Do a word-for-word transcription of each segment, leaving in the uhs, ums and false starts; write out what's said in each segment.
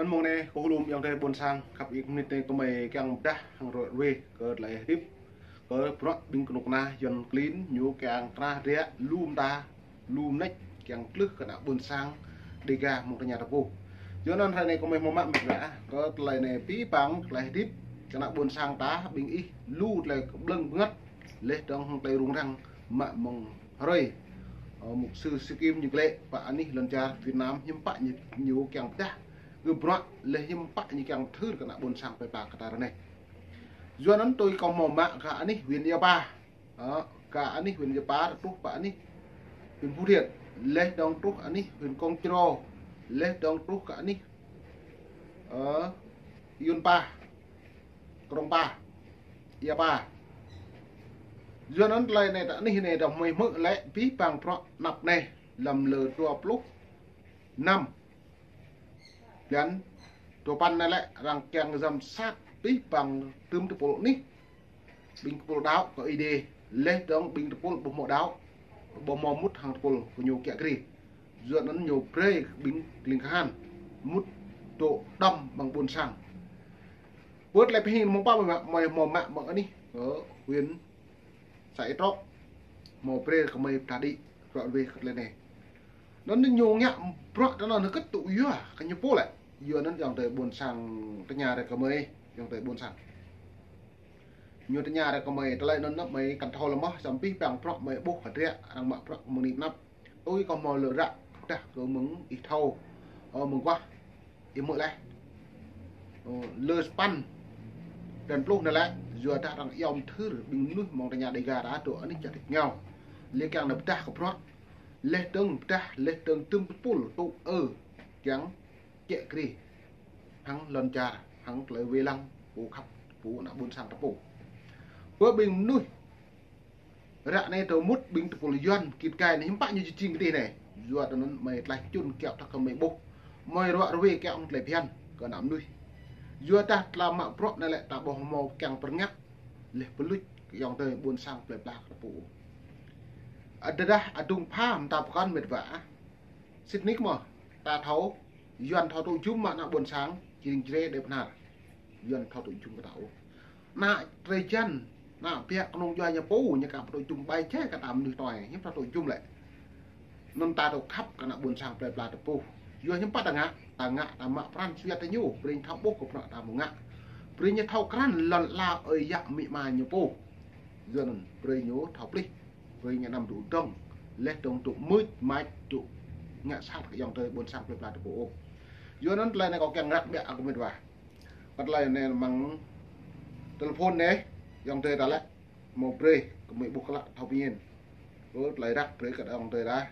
Anŭn mơ̆ng anai kâo hơlŭm ayŏng adơi ƀôn sang khăp, ih mơnit anai kơmơi kiăng pơdah hăng ră ruai kơ tơlơi hơdip kơ bruă ƀing kơnuk kơna Yuan klin ñu kiăng krah ră lu mơta lu mơneč kiăng tlưh kơ ană ƀôn sang Dêga mơ̆ng tơña tơpŭ. Yua anŭn hrơi anai kơmơi hmâo mă mĕt wa kơ tơlơi anai pĭ păng tơlơi hơdip kơ ană ƀôn sang ta ƀing ih lu tơlơi kơblơ̆ng bơngăt laih dơ̆ng hăng tơlơi rŭng răng mă mơ̆ng hrơi. Ơ, mục sư Siu Kim ñu glaĭ pơ anih lŏn čar Việt Nam hiư̆m pă ñu, ñu kiăng pơdah kơ bruă laih hiư̆m pă ñu kiăng pơthưr kơ ană ƀôn sang plơi pla kơ ta ră anai. Yua anŭn tui kâo hmâo mă kơ anih huyện Ia Pa. Ơ, kơ anih huyện Ia Pa truh pơ anih huyện Phú Thiện, laih dơ̆ng truh anih huyện Kông Chro, laih dơ̆ng truh kơ anih, ơ, Yun Pa, Krông Pa, Ia Pa. Yua anŭn tơlơi anai ta anih anai dŏ mơi hmư̆ lĕ pĭ păng bruă anăp anai lăm lơ dua pluh năm blan dua păn anai lĕ arăng kiăng giám sát pĭ păng tơm tơpul anih. Ƀing tơpul đaŏ kơ Ơi Adai, laih dơ̆ng ƀing tơpul ƀu hmâo đaŏ, ƀu hmâo mŭt hăng tơpul kơ ñu kiă kriê. Yua anŭn ñu brơi ƀing kling kahan mŭt dŏ đŏm amăng ƀôn sang. Pơ̆t lĕ pơhing mơ̆ng pă mơi mă, mơi hmâo mă mơ̆ng anih, ơ, huyện Sa Ê Trŏ, hmâo brơi kơmơi pơdah đĭ ră ruai kơ tơlơi anai. Anŭn ñu ngă bruă tơ anŭn hơget tŭ yua kơ ñu pô lĕ. Yua anŭn ayŏng adơi ƀôn sang tơña ră kơmơi, ayŏng adơi ƀôn sang. Ñu tơña ră kơmơi tơlơi anŭn mơi kăn thâo lơi mơ̆, samơ̆ pĭ păng bruă mơi ƀuh hơdră arăng mă bruă kơ mơ̆ng anai anăp. Tui kâo hmâo lơ ră pơdah kơ mơ̆ng ih thâo, ơ, mơ̆ng guah. Ih hmư̆ laih. Ơ, lơ sapăn blan pluh anai lĕ, yua dah arăng iâu pơthưr ƀing mơnuih mơ̆ng tơña Dêga ta dŏ anih čar tač rơngiao. Laih kiăng nao pơdah kơ bruă. Laih dơ̆ng pơdah, laih dơ̆ng tơm tơpul tŭ ư kiăng kiă kriê hăng lŏn čar, hăng tơlơi wai lăng pô khăp, pô ană ƀôn sang ta pô. Pơ ƀing mơnuih ră anai dŏ mŭt ƀing tơpul Yuan git gai anai hiư̆m pă ñu či jing kơdih anai. Yua tơ anŭn mơi tlaih čun kiaŏ tơ̆k kơ mơi ƀuh. Mơi ră ruai kiaŏ hăng tơlơi phiăn kơ ană mơnuih. Yua dah tơlơi mă bruă anai lĕ ta ƀuh hmâo kiăng pơrngăt laih pơluč kơ ayŏng adơi ƀôn sang plơi pla kơ ta pô. Ơ, tơdah adung pha mơta pơkŏn mĕt wa. Sĭt nik mơ̆ ta thâo Yuan thâo tŭ jum mă ană ƀôn sang Jring Jre Đê Bơhnar. Yuan thâo tŭ jum kơ ta ôh. Ană drơi jăn, ană biă kơnung djuai ñu pô, ñu kăp tŭ jum ƀai jai kơ ta mơnuih tui, hiư̆m thâo tŭ jum lĕ. Anŭn ta dŏ khăp kơ ană ƀôn sang plơi pla ta pô. Yua hiư̆m pă ta ngă, ta ngă ta mă pran jua tơ ñu, brơi ñu thâo ƀuh kơ bruă ta hmâo ngă. Brơi ñu thâo krăn lŏn ala ơi yă amĭ ama ñu pô. Yua anŭn brơi ñu thâo plih. Brơi ñu anăm dŏ dơ̆ng, laih dơ̆ng dŏ mưč mač dŏ ngă sat kơ ayŏng adơi ƀôn sang plơi pla ta pô ôh. Yua anŭn tơlơi anai kâo kiăng răk biă kơ mĕt wa. Kơ tơlơi anai mơ̆ng tơlphôn anai, ayŏng adơi ta lĕ hmâo brơi kơ mơi ƀuh klă thâo pơñen. Kơ tơlơi răk brơi kơ ayŏng adơi ta.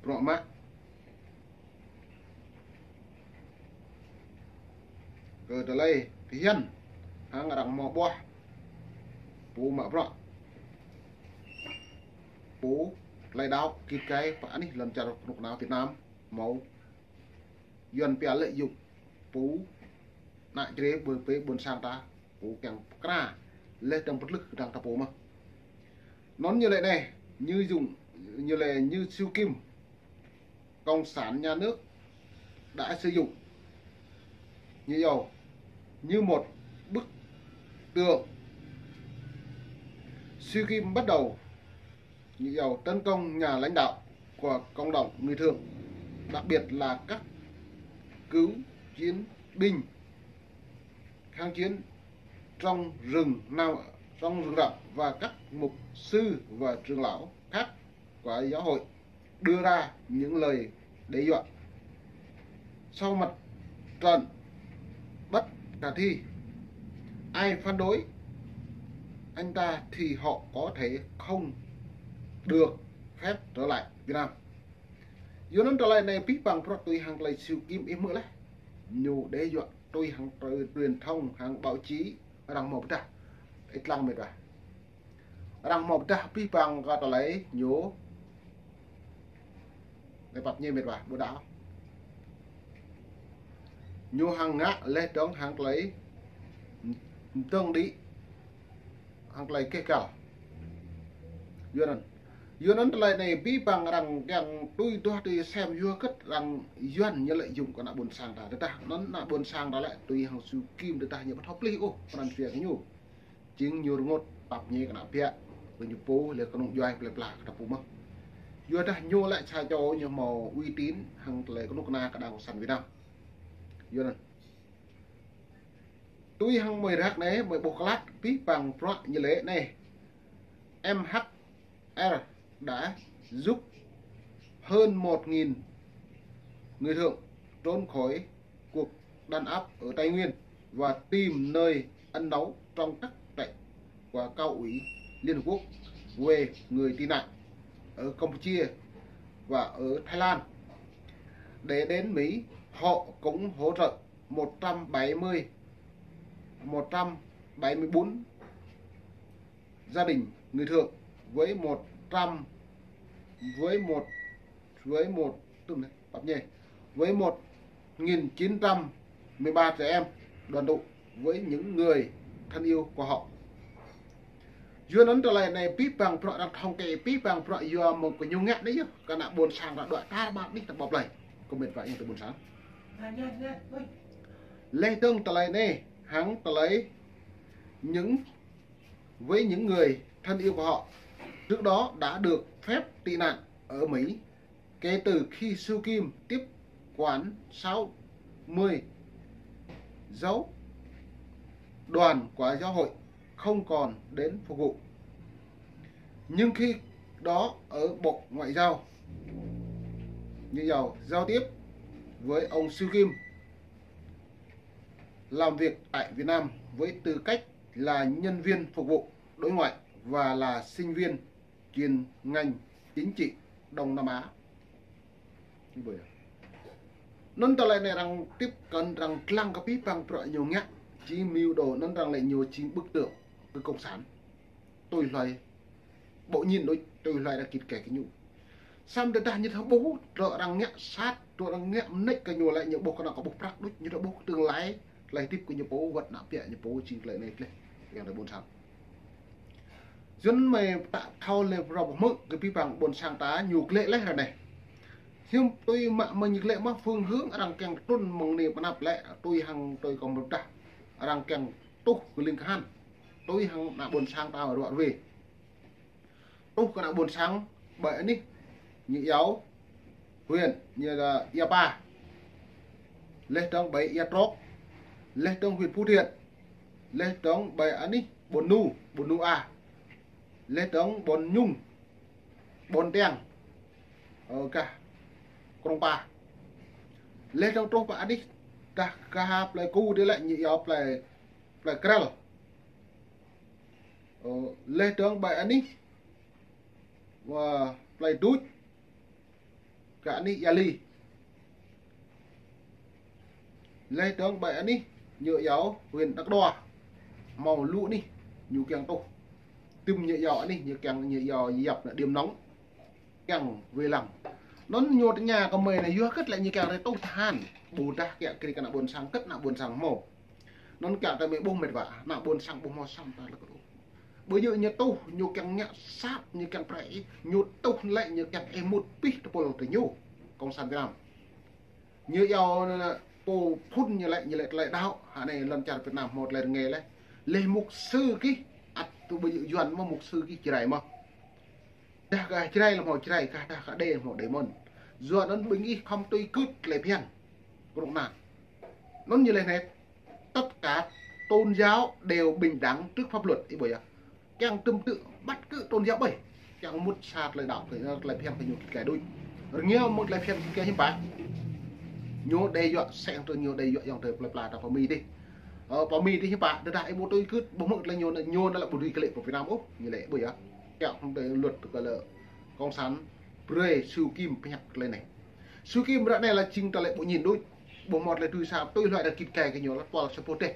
Bruă mă kơ tơlơi phiăn hăng arăng hmâo ƀuah pô mă bruă, pô tơlơi đaŏ git gai pơ anih lŏn čar kơnuk kơna Việt Nam hmâo Yuan pia lợi dụng pô ană Jre ƀơi pơ ƀôn sang ta, pô kiăng pơkra laih dơ̆ng pơtlưh kơdang ta pô mơ̆. Anŭn ñu lĕ anai, như dùng, ñu lĕ như Siu Kim Cộng sản nhà nước đã sử dụng, như iâu, như một bức tượng. Siu Kim bắt đầu, như iâu, tấn công nhà lãnh đạo của cộng đồng người Thượng, đặc biệt là các cựu chiến binh kháng chiến trong rừng Nam, trong rừng rậm và các mục sư và trưởng lão khác của giáo hội đưa ra những lời đe dọa. Sau mặt trận bất khả thi, ai phản đối anh ta thì họ có thể không được phép trở lại Việt Nam. Yua anŭn tơlơi anai pĭ păng prŏt tui hăng tơlơi Siu Kim ih hmư̆ laih. Ñu đe dọa tui hăng tơlơi truyền thông, hăng báo chí, arăng hmâo pơdah. Ih lăng mĕt wa. Arăng hmâo pơdah pĭ păng kơ tơlơi ñu. Anai pap ñe mĕt wa, ƀu đaŏ. Ñu hăng ngă laih dơ̆ng hăng tơlơi mơdơ̆ng đĭ, hăng tơlơi keh kăl. Yua anŭn. Yua anŭn tơlơi anai abih bang arăng kiăng tui duah tui sem yua hơget arăng Yuan ñu lĕ yŭng kơ ană ƀôn sang ta. Tơdah anŭn ană ƀôn sang ta lĕ tui hăng Su Kim tơdah ñu ƀu thâo plih ôh pran jua kơ ñu. Jing ñu rơngot pap ñe kơ ană biă, kơ ñu pô lĕ kơnung djuai plơi pla kơ ta pô mơ̆n. Yua dah ñu lĕ sa čô ñu hmâo uy tín hăng tơlơi kơnuk kơna kơ đảng cộng sản Việt Nam. Yua anŭn. Tui hăng mơi rơ̆k anai, mơi ƀuh klă abih bang bruă ñu lĕ anai. M H R đã giúp hơn một nghìn người Thượng trốn khỏi cuộc đàn áp ở Tây Nguyên và tìm nơi ẩn náu trong các trại của Cao ủy Liên Hợp Quốc về người tị nạn ở Campuchia và ở Thái Lan. Để đến Mỹ, họ cũng hỗ trợ một trăm bảy mươi, một trăm bảy mươi bốn gia đình người Thượng với một trăm, với một, với một, tùm này, pap ñe, với một nghìn chín trăm mười ba trẻ em đoàn tụ với những người thân yêu của họ. Yua anŭn tơlơi anai abih bang bruă arăng thống kê, abih bang bruă yua mơ̆ng kơ ñu ngă anai yơh, kơ ană ƀôn sang ta đuaĭ tar ƀar anih ta ƀuh lơi. Kơ met wa ayŏng adơi ƀôn sang. Leh dơ̆ng tơlơi anai, hăng tơlơi những, với những người thân yêu của họ trước đó đã được phép tị nạn ở Mỹ. Kể từ khi Su Kim tiếp quản sáu mươi giáo đoàn của giáo hội không còn đến phục vụ. Nhưng khi đó ở Bộ Ngoại giao, như giàu giao tiếp với ông Su Kim làm việc tại Việt Nam với tư cách là nhân viên phục vụ đối ngoại và là sinh viên chuyên ngành chính trị Đông Nam Á. Anŭn tơlơi anai arăng tiếp cận, arăng lăng kơ abih bang bruă ñu ngă, či mơ̆ng dŏ anŭn arăng lĕ ñu jing bức tượng kơ cộng sản. Tui hloi ƀu ñin đôč, tui hloi arăng kĭt kĕ kơ ñu. Samơ̆ tơdah ñu thâo ƀuh, tơlơi arăng ngă sat, tơlơi arăng ngă mơneč kơ ñu lĕ ñu ƀuh kơ ană kơ ƀuh prăk đôč, ñu thâo ƀuh tương lai, tơlơi hơdip kơ ñu pô, wơ̆t ană biă ñu pô jing tơlơi anai tleh, ayŏng adơi ƀôn sang. Yua anŭn mơi ta thâo lĕ prap hmư̆ kơ abih bang ƀôn sang ta ñu klĕ leh ră anai. Hiư̆m tui mă mơ̆ng ñu klĕ mơ̆, phương hướng arăng kiăng trŭn mơ̆ng anai pơ anăp lĕ tui hăng tui kơ mơ̆ tah. Arăng kiăng tuh kơ ling kahan. Tui hăng ană ƀôn sang ta ruă ruê. Tuh kơ ană ƀôn sang ƀơi anih, ñu iâu huyện, ñu là Ia Pa. Leh dơ̆ng ƀơi Ia Trok. Leh dơ̆ng huyện Phú Thiện. Leh dơ̆ng ƀơi anih Ƀôn Nu, Ƀôn Nu A. Leh dơ̆ng Ƀôn Nhung, Ƀôn Tiang, ơ, gah Krông Pa. Leh dơ̆ng truh pơ anih, dah gah plơi Ku dih lĕ ñu iâu plơi, plơi Krel. Ơ, leh dơ̆ng ƀơi anih, wa, plơi Duč, gah anih Ia Li. Leh dơ̆ng ƀơi anih, ñu iâu huyện Đắk Đoa. Hmâo lu anih, ñu kiăng tuh. Tơm ñu iâu anih, ñu kiăng, ñu iâu yap ană điểm nóng. Kiăng wai lăng. Anŭn ñu tơña kơ mơi anai yua hơget lĕ ñu kiăng rai tuh tơhan. Ƀôdah kiăng kri kơ ană ƀôn sang, hơget ană ƀôn sang hmâo. Anŭn kiăng tơ mơi ƀuh met wa, ană ƀôn sang ƀu hmâo sang ta lăk ôh. Ƀơi ñu, ñu tuh, ñu kiăng ngă sat, ñu kiăng prai, ñu tuh lĕ ñu kiăng ih mŭt pih tơpul tơ ñu. Cộng sản Việt Nam. Ñu iâu anŭn, pô phŭn ñu lĕ, ñu lĕ tơlơi đaŏ, hă anai lŏn čar Việt Nam hmâo tơlơi rơngai lĕ. Leh mục sư kih, ăt tŭ ƀơi Yuan mơ̆ mục sư kih Jrai mơ̆. Dah gah Jrai lĕ hmâo Jrai, gah dah gah Đê hmâo Đê mơ̆n. Yua anŭn ƀing ih khŏm tui gưt tơlơi phiăn. Kơnuk kơna. Anŭn ñu leh anai, tất cả tôn giáo đều bình đẳng trước pháp luật, ih ƀuh yơh. Kiăng tơm tư̆ bất cứ tôn giáo ƀơi. Kiăng mŭt sa tơlơi đaŏ, tơlơi phiăn kơ ñu kĭt kĕ đôč. Rơngiao mơ̆ng tơlơi phiăn kĭt kĕ hiư̆m pă. Ñu đe dọa sĕng tơ ñu đe dọa ayŏng adơi plơi pla ta pơ Mi dih. Ơ, pơ Mi dih hiư̆m pă, tơdah ih ƀu tui gưt, ƀu hmư̆ tơlơi ñu, ñu anŭn lĕ ƀu dưi kơ lĕ pơ Việt Nam ôh, ñu lĕ ƀuh yơh. Kiăng hăng tơlơi luật kơ lĕ cộng sản brơi Su Kim pơhiăp tơlơi anai. Su Kim ră anai lĕ jing tơlơi ƀu ñin đôč. Ƀu hmâo tơlơi tui sa, tui hloi arăng kĭt kĕ kơ ñu lăt pol sa pô teh.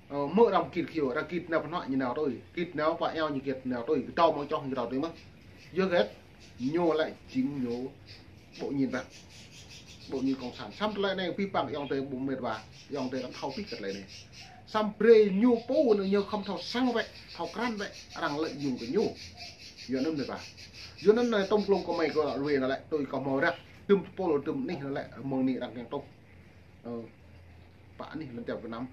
Ơ, mơ̆ arăng kĭt kơ ñu, arăng kĭt nao pơ anŏ ñu nao tui. Kĭt nao pơ iâu ñu kĭt nao tui. Kơtâo mơ̆ng čoh ñu kơtâo tui mơ̆n. Yua hơget, ñu lĕ jing ñu ƀu ñin arăng. Ƀu ñin cộng sản. Samơ̆ tơlơi anai abih bang ayŏng adơi ƀu met wa. Ayŏng adơi arăng thâo pih kơ tơlơi anai. Samơ̆ brơi ñu pô anŭn ñu khŏm thâo sang wĕ, thâo krăn wĕ, arăng lĕ yŭng kơ ñu. Yua anŭn mĕt wa. Yua anŭn anai tŏm klông kơ mơi kơ ră ruai anŭn lĕ, tui kâo hmâo ră, tơm tơpul tơm anih anŭn lĕ, mơ̆ng anai arăng kiăng truh. Ơ, pă anih lŏn čar Việt Nam.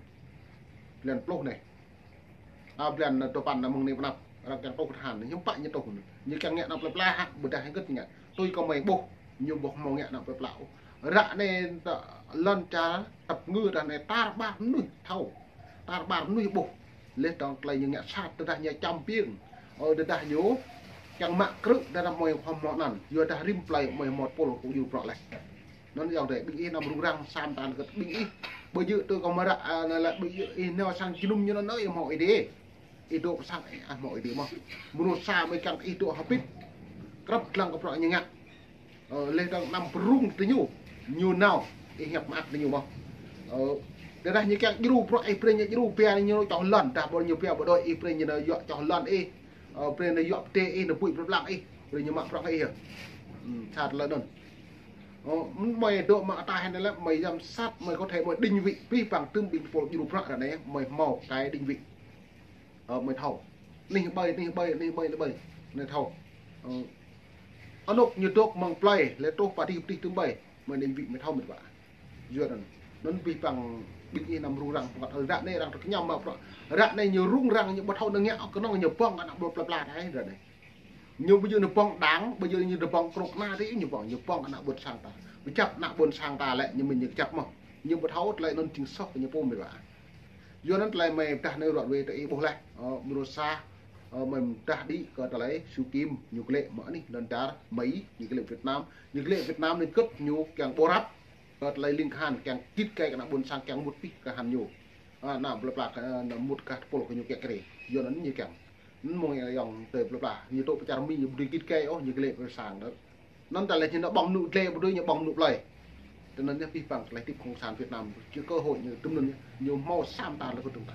Blan pluh anai. A, blan, ơ, tơpăn anŭn mơ̆ng anai pơ anăp, arăng kiăng truh kơ tơhan, hiư̆m pă ñu truh. Ñu kiăng ngă anŭn plơi pla hă, ƀôdah hăng kơ̆t ñu ngă. Tui kơ mơi ƀuh, ñu ƀu hmâo ngă anŭn plơi pla ôh. Ră anai ta lŏn čar tơpơngư ta anai tar ƀar mơnuih thâo. Tar ƀar mơnuih ƀuh. Laih dơ̆ng tơlơi ñu ngă sat, tơdah ñu čăm ƀing. Ơ, tơdah ñu kiăng mă krư̆, tơdah mơi hmâo anŭn. Yua dah rĭm plơi mơi hmâo tơpul kơ djru bruă laih. Anŭn ayŏng adơi, ƀing ih anăm rŭng răng, sa mơta kơ ƀing ih. Ƀu djơ̆ tui kâo mơ̆ ră, a, anai lĕ ƀu djơ̆ ih nao sang jơnum ñu anŭn ih hmâo ih đĭ. Ih dŏ pơ sang ih, a, hmâo ih đĭ mơ̆n. Mơnuih sa mơi kiăng ih dŏ hơbĭt. Krăp lăng kơ bruă ñu ngă. Ơ, laih dơ̆ng anăm pơrŭng tơ ñu. Ñu nao, ih hiăp mơak tơ ñu mơ̆n. Ơ, tơdah ñu kiăng djru bruă ih brơi ñu djru, pia ñu čoh lŏn, dah ƀôdah ñu pia ƀu đôč ih brơi ñu nao yua čoh lŏn ih. Ơ, brơi ñu yua pơdơi ih, nao bui plơi pla ih, brơi ñu mă bruă ih. Hm, sat lĕ anŭn. Ơ, mơi dŏ mă ataih anai lĕ, mơi giám sát, mơi có thể mơi định vị, pih păng tơm ƀing tơpul djru bruă ră anai, mơi hmâo cái định vị. Ơ, mơi thâo. Anih ƀơi, anih ƀơi, anih ƀơi, anih ƀơi. Anai thâo. Ơ, anŭk ñu dŏ mơ̆ng plơi, lĕ truh pă tih, pă tih tơm ƀơi. Mơi định vị mơi thâo mĕt wa. Yua anŭn. Anŭn pih păng ƀing ih anăm rŭng răng, pơkŏt ră anai arăng tơkơñăm mă bruă. Ră anai ñu rŭng răng, ñu ƀu thâo nao ngă, kơnơ̆ng ñu ƀơ̆ng kơ ană ƀôn plơi pla anai ră anai. Ñu ƀu djơ̆ ñu ƀơ̆ng đảng, ƀu djơ̆ ñu ƀơ̆ng krŭk na tih, ñu ƀơ̆ng, ñu ƀơ̆ng ană ƀôn sang ta. Kơjăp ană ƀôn sang ta lĕ, ñu mĭn ñu kơjăp mơ̆n. Ñu ƀu thâo tơlơi anŭn jing soh kơ ñu pô mĕt wa. Yua anŭn tơlơi mơi pơdah anai ră ruai tơ ih ƀuh laih. Ơ, mơnuih sa, ơ, mơi pơdah đĭ kơ tơlơi Su Kim, ñu glaĭ mơ̆ng anih lŏn čar Mi, ñu glaĭ Việt Nam. Ñu glaĭ Việt Nam anai kơ̆t ñu kiăng ƀu răp. Kơ tơlơi leng kahan kiăng git gai kơ ană ƀôn sang kiăng mŭt pih kahan ñu. A, ană plơi pla, a, ană mŭt kah tơpul kơ ñu kiăng kơrê. Yua anŭn ñu kiăng. Anŭn mơ̆ng ayŏng adơi plơi pla. Ñu dŏ pơ čar Mi ñu ƀu dưi git gai ôh, ñu glaĭ pơ sang đôč. Anŭn tơlơi ñu nao ƀơ̆ng mơnŭ glai ƀu dưi ñu ƀơ̆ng mơnŭ plơi. Tơ anŭn ñu pih păng tơlơi tip cộng sản Việt Nam. Čơ cơ hội ñu tơm anŭn ñu hmâo sa mơta lĕ kơ tơm ta.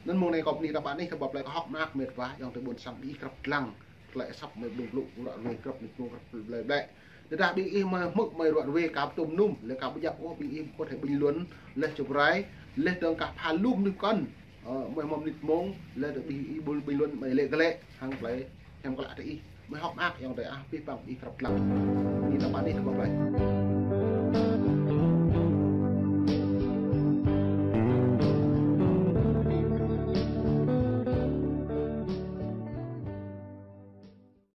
Anŭn mơ̆ng anai kâo bơni ta pă anih, ta ƀuh plơi kơ hŏk mơak mĕt wa, ayŏng adơi ƀôn sang ih krăp lăng. Tơlơi asăp mơi blung blung, ră ruai krăp mơi blung krăp blai blai. Tơdah ƀing ih mơi hmư̆ mơi ră ruai kâo pơtŭm nŭm, lĕ kâo ƀu djăp ôh, ƀing ih có thể bình luận, laih čơbrai, laih dơ̆ng kah pha lum nŭk kăn. Ơ, mơi hmâo mơnit mông, laih dơ̆ng ƀing ih bình luận mơi lĕ glaĭ, hăng plơi, hiam klă tơ ih. Mơi hŏk mơak ayŏng adơi ah, pih păng ih krăp lăng. Bơni ta pă anih, ta ƀuh